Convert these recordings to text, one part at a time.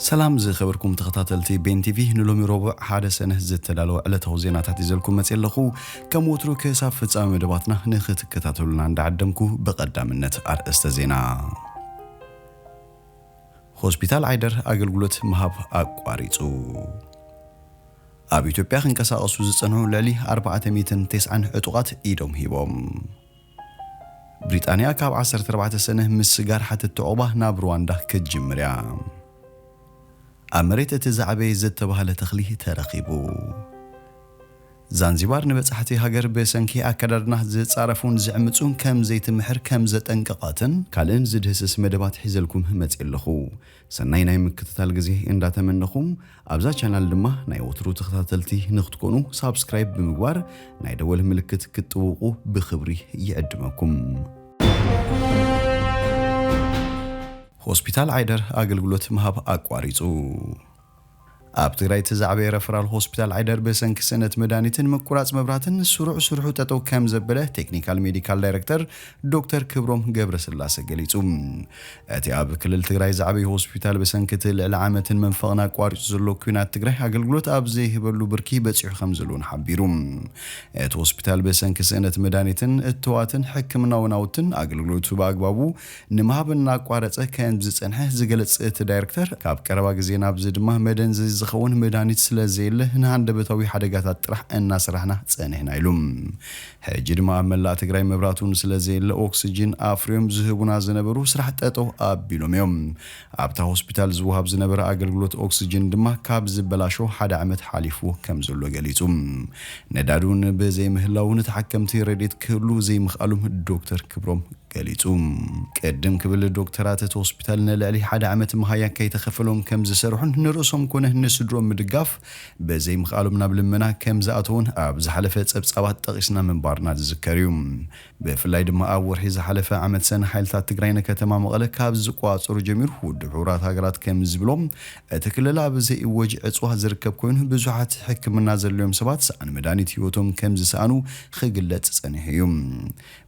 ሰላም ዝኸበርኩም ተኸታተልቲ ቤን ቲቪ፣ ንሎሚ ረቡዕ ሓደ ሰነ ዝተዳለወ ዕለታዊ ዜናታት ይዘልኩም መጽእ ኣለኹ። ከም ወትሩ ክሳብ ፍጻመ መደባትና ንኽትከታተሉና እንዳዓደምኩ ብቐዳምነት ኣርእስተ ዜና። ሆስፒታል ዓይደር ኣገልግሎት ምሃብ ኣቋሪጹ። ኣብ ኢትዮጵያ ክንቀሳቐሱ ዝጸንሑ ልዕሊ ኣርባዕተ ሚእትን ተስዓን ዕጡቓት ኢዶም ሂቦም። ብሪጣንያ ካብ ዓሰርተ ኣርባዕተ ሰነ ምስጋር ሓተት ዑቕባ ናብ ሩዋንዳ ክትጅምር እያ። ኣብ መሬት እቲ ዝዓበየ ዝተባህለ ተኽሊ ተረኺቡ። ዛንዚባር ንበጻሕቲ ሃገር ብሰንኪ ኣከዳድና ዝጻረፉን ዝዕምጹን ከም ዘይትምሕር ከም ዘጠንቀቐትን ካልእን ዝድህስስ መደባት ሒዘልኩም መጽእ ኣለኹ። ሰናይ ናይ ምክትታል ግዜ እንዳተመነኹም፣ ኣብዛ ቻናል ድማ ናይ ወትሩ ተኸታተልቲ ንክትኮኑ ሳብስክራይብ ብምግባር ናይ ደወል ምልክት ክትጥውቑ ብኽብሪ ይዕድመኩም። ሆስፒታል ዓይደር ኣገልግሎት ምሃብ ኣቋሪጹ። ኣብ ትግራይ እቲ ዝዓበየ ረፈራል ሆስፒታል ዓይደር ብሰንኪ ስእነት መድሃኒትን ምቁራጽ መብራትን ስሩዕ ስርሑ ጠጠው ከም ዘበለ ቴክኒካል ሜዲካል ዳይሬክተር ዶክተር ክብሮም ገብረስላሴ ገሊጹ። እቲ ኣብ ክልል ትግራይ ዝዓበየ ሆስፒታል ብሰንኪ እቲ ልዕሊ ዓመትን መንፈቕን ኣቋሪጹ ዘሎ ኲናት ትግራይ ኣገልግሎት ኣብ ዘይህበሉ ብርኪ በጺሑ ከም ዘለውን ሓቢሩ። እቲ ሆስፒታል ብሰንኪ ስእነት መድሃኒትን እትዋትን ሕክምናዊ ናውትን ኣገልግሎቱ ብኣግባቡ ንምሃብ እናቋረጸ ከም ዝጸንሐ ዝገለጽ እቲ ዳይሬክተር፣ ካብ ቀረባ ግዜ ናብዚ ድማ መደንዘዚ ዝኸውን መድሃኒት ስለ ዘየለ ንሃንደበታዊ ሓደጋታት ጥራሕ እናሰራሕና ጸኒሕና ኢሉ። ሕጂ ድማ ኣብ መላእ ትግራይ መብራቱን ስለ ዘየለ ኦክስጅን ኣፍርዮም ዝህቡና ዝነበሩ ስራሕ ጠጠው ኣቢሎም እዮም። ኣብታ ሆስፒታል ዝወሃብ ዝነበረ ኣገልግሎት ኦክስጅን ድማ ካብ ዝበላሾ ሓደ ዓመት ሓሊፍዎ ከም ዘሎ ገሊጹ። ነዳዲ እውን ብዘይምህላው ንተሓከምቲ ረድኤት ክህሉ ዘይምኽኣሉም ዶክተር ክብሮም ገሊጹ። ቅድም ክብል ዶክተራት እቲ ሆስፒታል ንልዕሊ ሓደ ዓመት መሃያ ከይተኸፈሎም ከም ዝሰርሑን ንርእሶም ኮነ ንስድሮም ምድጋፍ ብዘይምኽኣሎም ናብ ልመና ከም ዝኣተውን ኣብ ዝሓለፈ ጸብጻባት ጠቒስና ምንባርና ዝዝከር እዩ። ብፍላይ ድማ ኣብ ወርሒ ዝሓለፈ ዓመት ሰነ ሓይልታት ትግራይ ንከተማ መቐለ ካብ ዝቋጸሩ ጀሚሩ ውድብ ሕቡራት ሃገራት ከም ዝብሎ እቲ ክልል ኣብ ዘይእወጅ ዕጽዋ ዝርከብ ኮይኑ ብዙሓት ሕክምና ዘድልዮም ሰባት ሰኣን መድሃኒት ህይወቶም ከም ዝሰኣኑ ክግለጽ ጸኒሑ እዩ።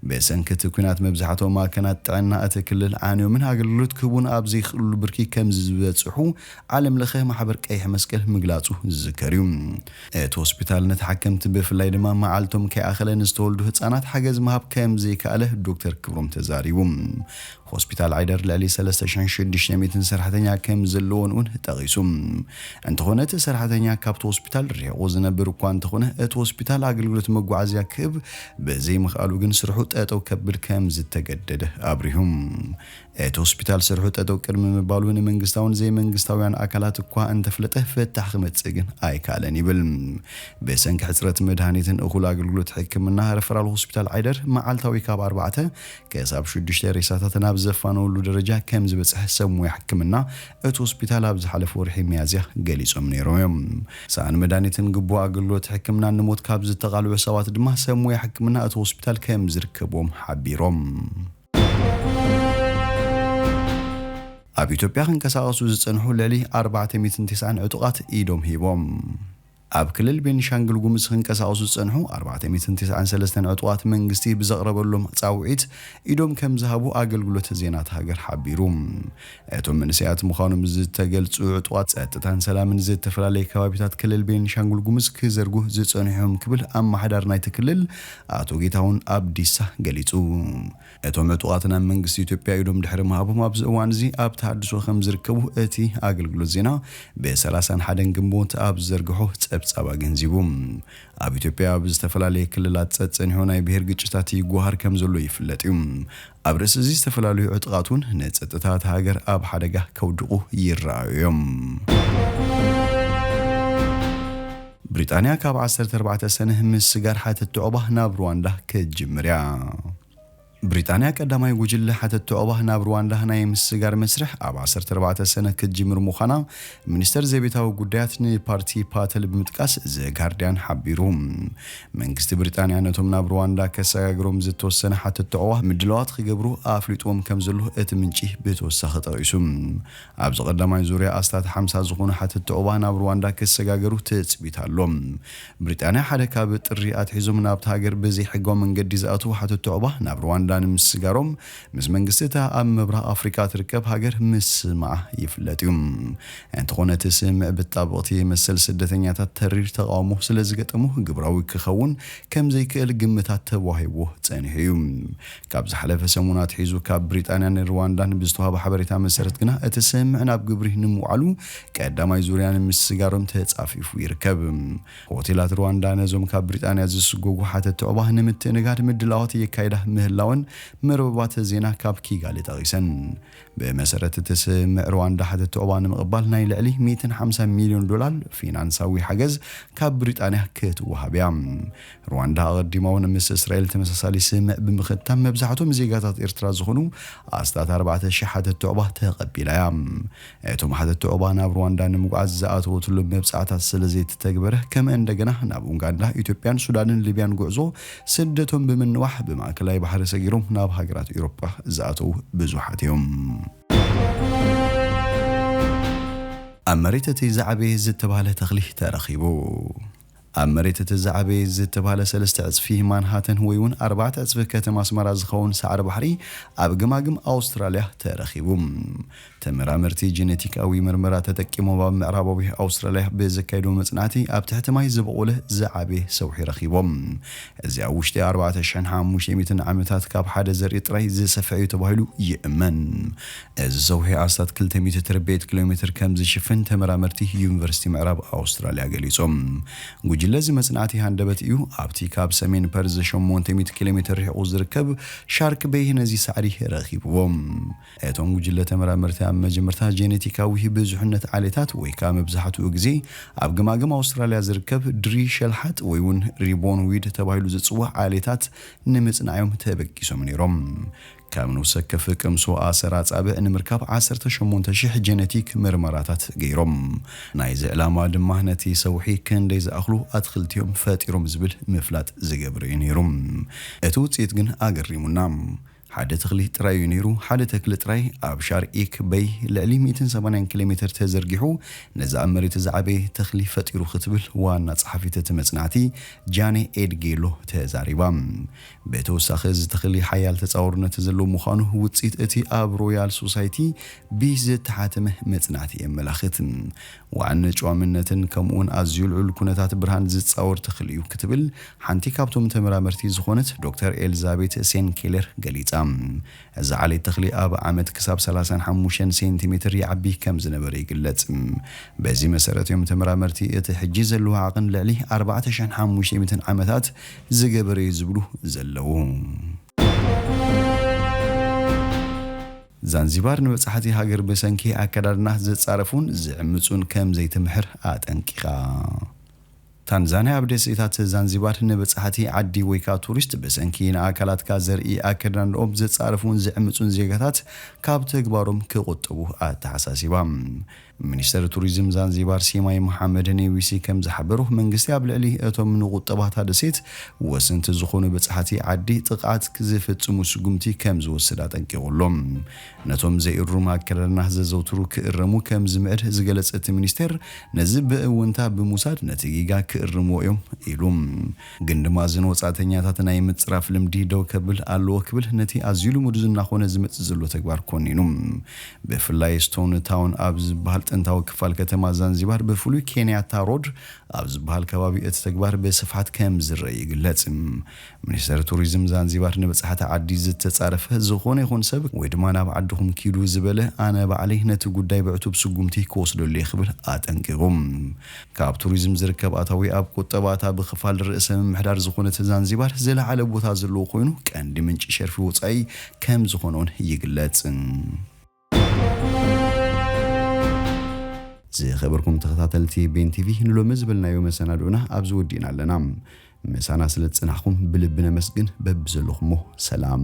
ብሰንኪ እቲ ኲናት መብዛሕትኦም ማእከናት ጥዕና እቲ ክልል ዓንዮምን ኣገልግሎት ክህቡን ኣብ ዘይኽእሉ ብርኪ ከም ዝበጽሑ ዓለም ለኸ ማሕበር ቀይሕ መስቀል ምግላጹ ዝዝከር እዩ። እቲ ሆስፒታል ንተሓከምቲ ብፍላይ ድማ መዓልቶም ከይኣኸለ ንዝተወልዱ ህጻናት ሓገዝ ምሃብ ከም ዘይከኣለ ዶክተር ክብሮም ተዛሪቡ። ሆስፒታል ዓይደር ልዕሊ ሰለስተ ሽሕን ሽዱሽተ ሚእትን ሰራሕተኛ ከም ዘለዎን እውን ጠቒሱ። እንተኾነ እቲ ሰራሕተኛ ካብቲ ሆስፒታል ርሒቑ ዝነብር እኳ እንተኾነ እቲ ሆስፒታል ኣገልግሎት መጓዓዝያ ክህብ ብዘይምኽኣሉ ግን ስርሑ ጠጠው ከብል ከም ዝተገደደ ኣብሪሁ። እቲ ሆስፒታል ስርሑ ጠጠው ቅድሚ ምባሉ ንመንግስታውን ዘይመንግስታውያን ኣካላት እኳ እንተፍለጠ ፍታሕ ክመጽእ ግን ኣይከኣለን ይብል። ብሰንኪ ሕጽረት መድሃኒትን እኹል ኣገልግሎት ሕክምና ረፈራል ሆስፒታል ዓይደር መዓልታዊ ካብ ኣርባዕተ ክሳብ ሽዱሽተ ሬሳታት ናብ ዘፋነወሉ ደረጃ ከም ዝበጽሐ ሰብ ሞያ ሕክምና እቲ ሆስፒታል ኣብ ዝሓለፈ ወርሒ ሚያዝያ ገሊጾም ነይሮም እዮም። ሰኣን መድሃኒትን ግቡእ ኣገልግሎት ሕክምናን ንሞት ካብ ዝተቓልዑ ሰባት ድማ ሰብ ሞያ ሕክምና እቲ ሆስፒታል ከም ዝርከብዎም ሓቢሮም። ኣብ ኢትዮጵያ ክንቀሳቐሱ ዝጸንሑ ልዕሊ ኣርባዕተ ሚእትን ተስዓን ዕጡቓት ኢዶም ሂቦም። ኣብ ክልል ቤኒሻንጉል ጉሙዝ ክንቀሳቐሱ ዝጸንሑ ኣርባዕተ ሚእትን ተስዓን ሰለስተን ዕጡቓት መንግስቲ ብዘቕረበሎም ጻውዒት ኢዶም ከም ዝሃቡ ኣገልግሎት ዜና እታ ሃገር ሓቢሩ። እቶም መንእሰያት ምዃኖም ዝተገልጹ ዕጡቓት ጸጥታን ሰላምን ዝተፈላለየ ከባቢታት ክልል ቤኒሻንጉል ጉሙዝ ክዘርጉ ዝጸንሑ እዮም ክብል ኣመሓዳሪ ናይቲ ክልል ኣቶ ጌታሁን ኣብዲሳ ገሊጹ። እቶም ዕጡቓት ናብ መንግስቲ ኢትዮጵያ ኢዶም ድሕሪ ምሃቦም ኣብዚ እዋን እዚ ኣብ ተሃድሶ ከም ዝርከቡ እቲ ኣገልግሎት ዜና ብሰላሳን ሓደን ግንቦት ኣብ ዝዘርግሖ ጸብጻብ ኣገንዚቡ። ኣብ ኢትዮጵያ ኣብ ዝተፈላለየ ክልላት ጸጸኒሑ ናይ ብሄር ግጭታት ይጓሃር ከም ዘሎ ይፍለጥ እዩ። ኣብ ርእሲ እዚ ዝተፈላለዩ ዕጡቓት እውን ንጸጥታ እታ ሃገር ኣብ ሓደጋ ከውድቑ ይረኣዩ እዮም። ብሪጣንያ ካብ ዓሰርተ ኣርባዕተ ሰነ ምስጋር ሓተት ዑቕባ ናብ ሩዋንዳ ክትጅምር እያ። ብሪጣንያ ቀዳማይ ጉጅለ ሓተት ዑቕባ ናብ ሩዋንዳ ናይ ምስጋር መስርሕ ኣብ ዓሰርተ ኣርባዕተ ሰነ ክትጅምር ምዃና ሚኒስተር ዘቤታዊ ጉዳያት ንፓርቲ ፓተል ብምጥቃስ ዘ ጋርዲያን ሓቢሩ። መንግስቲ ብሪጣንያ ነቶም ናብ ሩዋንዳ ከሰጋግሮም ዝተወሰነ ሓተት ዑቕባ ምድላዋት ክገብሩ ኣፍሊጥዎም ከም ዘሎ እቲ ምንጪ ብተወሳኺ ጠቒሱ። ኣብዚ ቀዳማይ ዙርያ ኣስታት ሓምሳ ዝኾኑ ሓተት ዑቕባ ናብ ሩዋንዳ ክሰጋገሩ ትጽቢት ኣሎ። ብሪጣንያ ሓደ ካብ ጥሪ ኣትሒዞም ናብታ ሃገር ብዘይሕጋዊ መንገዲ ዝኣትዉ ሓተት ዑቕባ ናብ ሩዋንዳ ንምስጋሮም ምስ መንግስቲ እታ ኣብ ምብራቕ ኣፍሪቃ ትርከብ ሃገር ምስማዓ ይፍለጥ እዩ። እንተኾነ እቲ ስምምዕ ብጣበቕቲ መሰል ስደተኛታት ተሪር ተቓውሞ ስለ ዝገጠሙ ግብራዊ ክኸውን ከም ዘይክእል ግምታት ተዋሂብዎ ጸኒሑ እዩ። ካብ ዝሓለፈ ሰሙን ኣትሒዙ ካብ ብሪጣንያን ሩዋንዳን ብዝተዋህበ ሓበሬታ መሰረት ግና እቲ ስምምዕ ናብ ግብሪ ንምውዓሉ ቀዳማይ ዙርያ ንምስጋሮም ተጻፊፉ ይርከብ። ሆቴላት ሩዋንዳ ነዞም ካብ ብሪጣንያ ዝስጎጉ ሓተቲ ዑቕባ ንምትእንጋድ ምድላዋት የካይዳ ምህላወን መርበባት ዜና ካብ ኪጋሊ ጠቒሰን። ብመሰረት እቲ ስምምዕ ሩዋንዳ ሓተቲ ዑቕባ ንምቕባል ናይ ልዕሊ ሚእትን ሓምሳን ሚልዮን ዶላር ፊናንሳዊ ሓገዝ ካብ ብሪጣንያ ክትወሃብ እያ። ሩዋንዳ ኣቐዲማ እውን ምስ እስራኤል ተመሳሳሊ ስምምዕ ብምኽታም መብዛሕቶም ዜጋታት ኤርትራ ዝኾኑ ኣስታት ኣርባዕተ ሽሕ ሓተቲ ዑቕባ ተቐቢላ እያ። እቶም ሓተቲ ዑቕባ ናብ ሩዋንዳ ንምጉዓዝ ዝኣተወትሉ መብጻዕታት ስለ ዘይተተግበረ፣ ከም እንደገና ናብ ኡጋንዳ፣ ኢትዮጵያን ሱዳንን ሊብያን ጉዕዞ ስደቶም ብምንዋሕ ብማእከላይ ባሕሪ ሰጊሮም ናብ ሃገራት ኤውሮጳ ዝኣተዉ ብዙሓት እዮም። ኣብ መሬት እቲ ዝዓበየ ዝተባህለ ተኽሊ ተረኺቡ። ኣብ መሬት እቲ ዝዓበየ ዝተባህለ ሰለስተ ዕጽፊ ማንሃተን ወይ እውን ኣርባዕተ ዕጽፊ ከተማ ኣስመራ ዝኸውን ሳዕሪ ባሕሪ ኣብ ገማግም ኣውስትራልያ ተረኺቡ። ተመራመርቲ ጀነቲካዊ ምርመራ ተጠቂሞም ኣብ ምዕራባዊ ኣውስትራልያ ብዘካየድዎ መጽናዕቲ ኣብ ትሕቲ ማይ ዝበቖለ ዝዓበየ ሰውሒ ረኺቦም። እዚ ኣብ ውሽጢ ኣርባዕተ ሽሕን ሓሙሽተ ሚእትን ዓመታት ካብ ሓደ ዘርኢ ጥራይ ዝሰፍሐ እዩ ተባሂሉ ይእመን። እዚ ሰውሒ ኣስታት ክልተ ሚእቲ ትርብዒት ኪሎ ሜትር ከም ዝሽፍን ተመራመርቲ ዩኒቨርሲቲ ምዕራብ ኣውስትራልያ ገሊጾም። ጉጅለ እዚ መጽናዕቲ ሃንደበት እዩ ኣብቲ ካብ ሰሜን ፐርዝ ሸሞንተ ሚእቲ ኪሎ ሜትር ርሒቑ ዝርከብ ሻርክ ቤይ ነዚ ሳዕሪ ረኺብዎም። እቶም ጉጅለ ተመራመርቲ ኣብ መጀመርታ ጀኔቲካዊ ብዙሕነት ዓሌታት ወይ ከኣ መብዛሕትኡ ግዜ ኣብ ገማግም ኣውስትራልያ ዝርከብ ድሪ ሸልሓጥ ወይ እውን ሪቦን ዊድ ተባሂሉ ዝጽዋዕ ዓሌታት ንምጽናዮም ተበጊሶም ነይሮም። ካብ ንውሰከፍ ቅምሶ ኣሰር ኣጻብዕ ንምርካብ ዓሰርተ ሸሞንተ ሽሕ ጀነቲክ ምርመራታት ገይሮም። ናይዚ ዕላማ ድማ ነቲ ሰውሒ ክንደይ ዝኣኽሉ ኣትኽልቲ እዮም ፈጢሮም ዝብል ምፍላጥ ዝገብር እዩ ነይሩ። እቲ ውጽኢት ግን ኣገሪሙና። ሓደ ተኽሊ ጥራይ እዩ ነይሩ። ሓደ ተክሊ ጥራይ ኣብ ሻርኢክ በይ ልዕሊ ሚእትን ሰማንያን ኪሎ ሜትር ተዘርጊሑ ነዚ ኣብ መሬት ዝዓበየ ተኽሊ ፈጢሩ ክትብል ዋና ጸሓፊት እቲ መጽናዕቲ ጃኔ ኤድጌሎ ተዛሪባ። ብተወሳኺ እዚ ተኽሊ ሓያል ተጻዋርነት ዘለዎ ምዃኑ ውጽኢት እቲ ኣብ ሮያል ሶሳይቲ ቢ ዝተሓተመ መጽናዕቲ የመላኽት። ዋዕን ጨዋምነትን ከምኡውን ኣዝዩ ልዑል ኩነታት ብርሃን ዝጻወር ተኽሊ እዩ ክትብል ሓንቲ ካብቶም ተመራመርቲ ዝኾነት ዶክተር ኤልዛቤት ሴንኬለር ገሊጻ። እዚ ዓሌት ተኽሊ ኣብ ዓመት ክሳብ ሰላሳን ሓሙሽተን ሴንቲሜትር ይዓቢ ከም ዝነበረ ይግለጽ። በዚ መሰረት እዮም ተመራመርቲ እቲ ሕጂ ዘለዎ ዓቐን ልዕሊ ኣርባዕተ ሽሕን ሓሙሽተ ሚእትን ዓመታት ዝገበረ እዩ ዝብሉ ዘለዉ። ዛንዚባር ንበጻሕቲ ሃገር ብሰንኪ ኣከዳድና ዝጻረፉን ዝዕምጹን ከም ዘይትምህር ኣጠንቂቓ። ታንዛንያ ኣብ ደሴታት ዛንዚባር ንበጻሕቲ ዓዲ ወይ ከኣ ቱሪስት ብሰንኪ ንኣካላትካ ዘርኢ ኣከዳድንኦም ዝጻረፉን ዝዕምጹን ዜጋታት ካብ ተግባሮም ክቑጠቡ ኣተሓሳሲባ። ሚኒስተር ቱሪዝም ዛንዚባር ሲማይ መሓመድ ንቢቢሲ ከም ዝሓበሩ፣ መንግስቲ ኣብ ልዕሊ እቶም ንቁጠባታ ደሴት ወሰንቲ ዝኾኑ በጻሕቲ ዓዲ ጥቕዓት ዝፍጽሙ ስጉምቲ ከም ዝወስድ ኣጠንቂቑ ኣሎ። ነቶም ዘይእሩም ኣከዳድና ዘዘውትሩ ክእረሙ ከም ዝምዕድ ዝገለጸ እቲ ሚኒስቴር፣ ነዚ ብእውንታ ብምውሳድ ነቲ ጌጋ ክእርምዎ እዮም ኢሉ። ግን ድማ እዘን ወጻእተኛታት ናይ ምጽራፍ ልምዲ ደው ከብል ኣለዎ ክብል ነቲ ኣዝዩ ልሙድ ዝናኾነ ዝመጽእ ዘሎ ተግባር ኮኒኑ። ብፍላይ ስቶን ታውን ኣብ ዝበሃል ጥንታዊ ክፋል ከተማ ዛንዚባር፣ ብፍሉይ ኬንያታ ሮድ ኣብ ዝበሃል ከባቢ እቲ ተግባር ብስፍሓት ከም ዝረአ ይግለጽ። ሚኒስተር ቱሪዝም ዛንዚባር ንበጻሕቲ ዓዲ ዝተጻረፈ ዝኾነ ይኹን ሰብ ወይ ድማ ናብ ዓድኹም ኪዱ ዝበለ፣ ኣነ ባዕለይ ነቲ ጉዳይ ብዕቱብ ስጉምቲ ክወስደሉ እየ ክብል ኣጠንቂቑ። ካብ ቱሪዝም ዝርከብ ኣታዊ ኣብ ቁጠባታ ብኽፋል ርእሰ ምምሕዳር ዝኾነት ዛንዚባር ዝለዓለ ቦታ ዘለዎ ኮይኑ፣ ቀንዲ ምንጪ ሸርፊ ወጻኢ ከም ዝኾነ እውን ይግለጽ። ዝኸበርኩም ተኸታተልቲ ቤን ቲቪ፣ ንሎሚ ዝበልናዮ መሰናድኦና ኣብዚ ወዲእና ኣለና። ምሳና ስለ ዝጸናሕኩም ብልቢ ነመስግን። በብዘለኹሞ ሰላም።